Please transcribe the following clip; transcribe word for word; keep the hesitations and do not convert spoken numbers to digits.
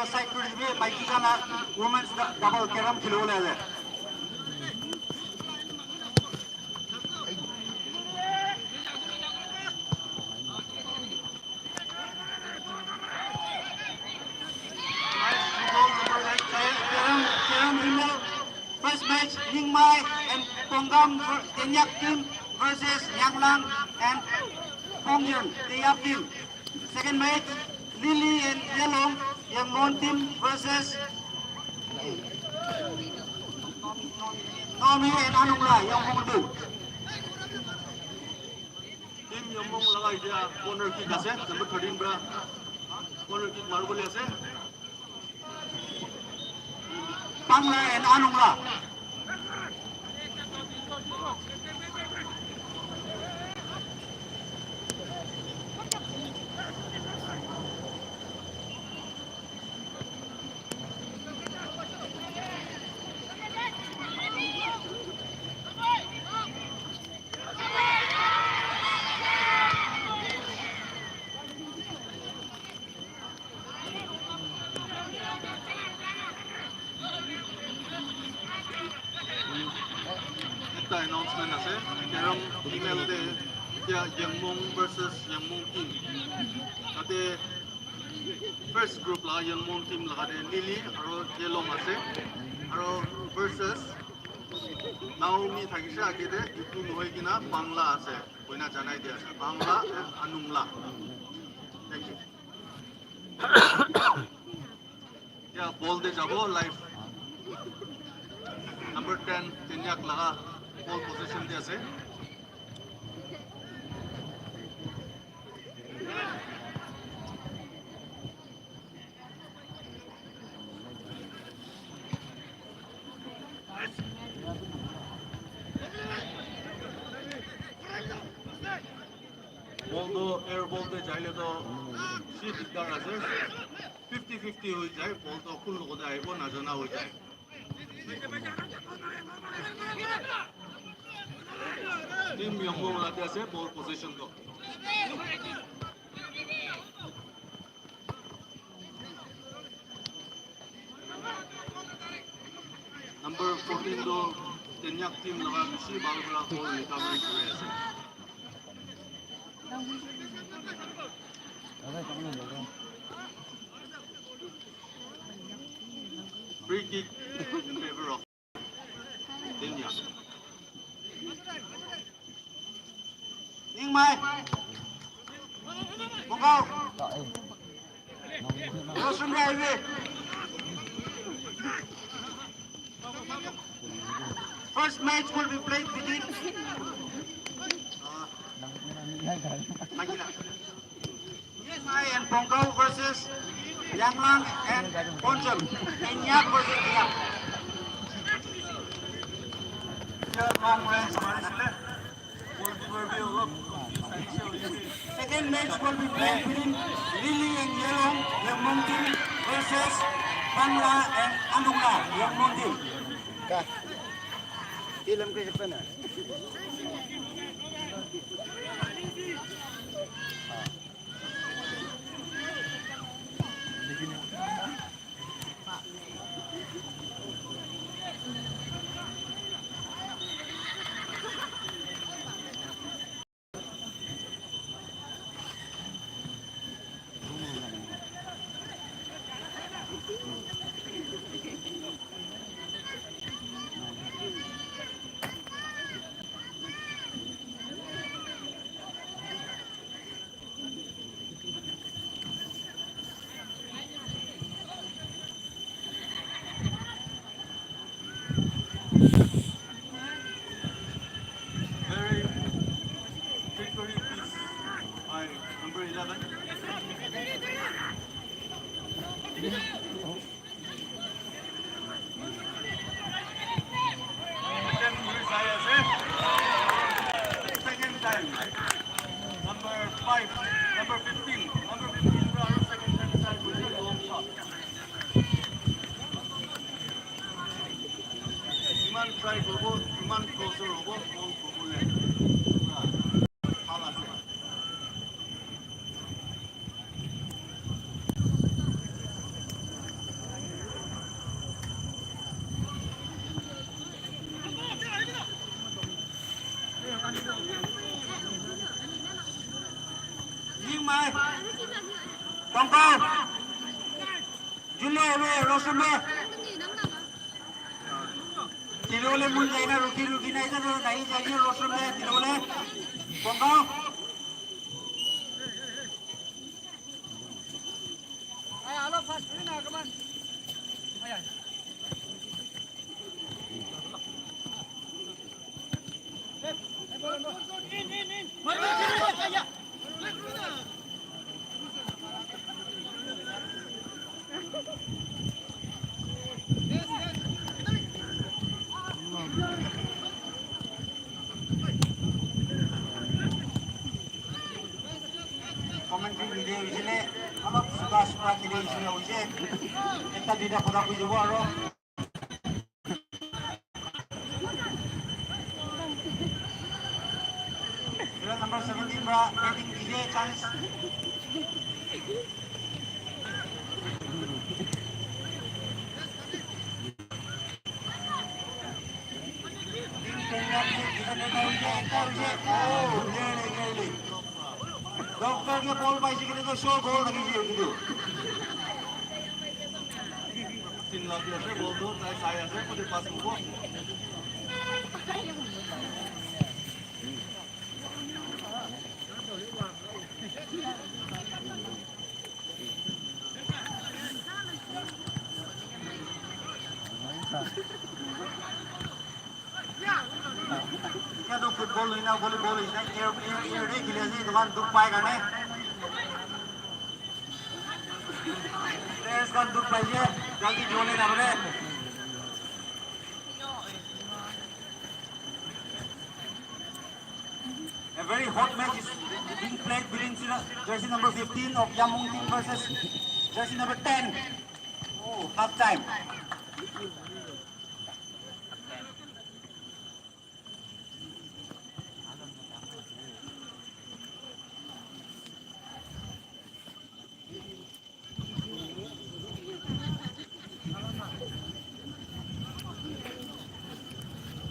Side kuri dibi, maiki khan la women's da-, double carrom khilibole ase. First match, Ningmai and Pongam ver-, Tenyak team versus Yanglang and Pongyun, Teyap team. Second match, Lily and Yelong, Yangmon team versus Nomi and Anungla, Yangmon team. Team Yangmon laga etia corner kick ase, number thirteen pra corner kick maribole ase. Pangla and Anungla. Ekta announcement ase, carrom female te etia Yangmong versus Yangmong team. Tate first group la Yangmong team laga te Lily aro Yelong ase. Aro versus Naomi thakise age te, etu nohoi kena Bangla ase. Koina janai dia ase. Bangla and Anungla. Thank you. Ya, ball te jabo, live. Number ten, Tenyak laga ball position te ase. Ball to air ball te jaile to bishi dikdar ase. Fifty fifty hoi jai, ball to kun logote ahibo najana hoi jai. Team Yangmong late ase ball possession to. Number fourteen to Tenyak team laga bishi bhal para goal recovery kuri ase. Free kick in favor of Tenyak. Ningmai. Mukau. Yo, Sundra Highway. First match will be played between, uh, Nangina. Ningmai and Pongkau versus Yanglang and Poncham. Tenyak versus Tenyak. Second match will be played between Lily and Yelong, Yangmong team versus Bangla and Anungla, Yangmong team. Ka. Film ke siapa na? Very trickery piece by number eleven. Second time. Number five, number fifteen, number fifteen, second time, long shot. Iman try korbo, iman closer hobo, goal kobole. Pura bhal ase. Tongkau. Jule, we, Rosumbe. Tilole mun jaina ruki ruki nai jana nai jai Rosumbe, Tilole. Tongkau. Commentary video isine, alop suka suka kini isine uje. Ekta duita kotha koi dibo aro. Serial number seventeen pra batting dije, chance. Doctor ke ball paise kene to show goal thaki je etu. Tin lagi ase, ball tu tai sai ase, kute pass hobo. Etia tu football hoina, volleyball hoina, air, air, air te kheli ase, etu khan dukh pai karne. Players khan dukh paise, jaldi jole na pare. A very hot match is being played between jersey number fifteen of Yamung team versus jersey number ten. Oh, half time.